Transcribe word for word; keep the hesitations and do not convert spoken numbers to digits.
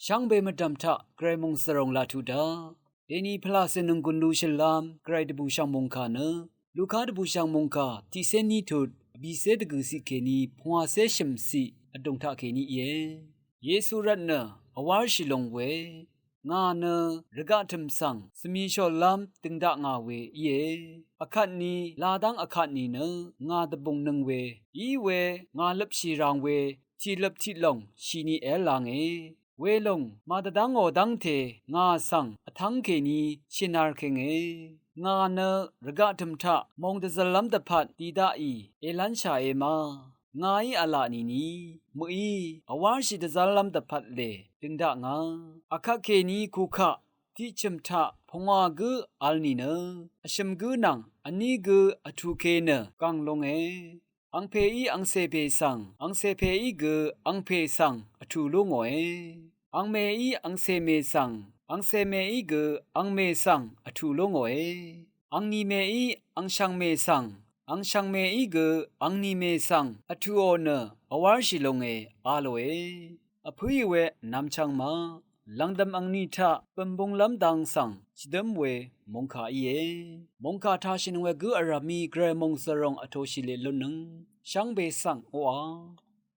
Shvngbe mvdv̀m taq gvray mòngzv̀ròng laq tuq daq, dèni pvlacè nònggùn lushø̀lv́m gvray dvbùshv̀ng mòngkà nø, Luka dvbùshv̀ng mòngkà tiqcé ní tut vbìcé dvgø̀ciq kèní pungwàcé shø̀mciq vdùng taqkèní íe. Yesu rvtnø vwárshì long we, ngà nø rvgaq tø̀m svng svmishòllv́m døng dakngà we íe. Vkvtni ladv́ng vkvtni nø ngà dvbùngnøng we, í we ngà løpshì rang we, tiqløp tiqlòng shìni èv́l lange. Welòng màdvdv́ngò dv́ngte ngà svng vtv́ng kèní shìnarkènge. Ngà nø rvgaq tø̀m taq mòng dvzv̀llv́m dvpvt di daqì èlv́nshàe ma. Ngàí v̄la nìni mø̀í vwárshì dvzv́llv́m dvpvt lè døng daknga. Vkvt kèní kukaq tiqchø̀m taq pungwà gǿ vl nìnø, vshø̀m gǿ nvng vní gø vtùke nø gv̀ng lunge. Angpèí angcè pè svng, angcè pèí gø angpè svng vtù lú ngòe. Angmèí angcè mè svng, angcè mèí gø angmè svng vtù lú ngòe. Angnìmèí angshv̀ngmè svng, angshv̀ngmèí gø angnìmè svng vtùò nø vwárshì longe a lòe. Vpǿì we vnvm chvng ma, lv̀ngdø̀m angni taq bø̀mbunglv́m dang svng shvdǿm we mòngkà íe. Mòngkà tashìnøng we gǿ vrv̀mí gvray mòngzv̀ròng vtōshì lè lutnøng shvngbe svng oqà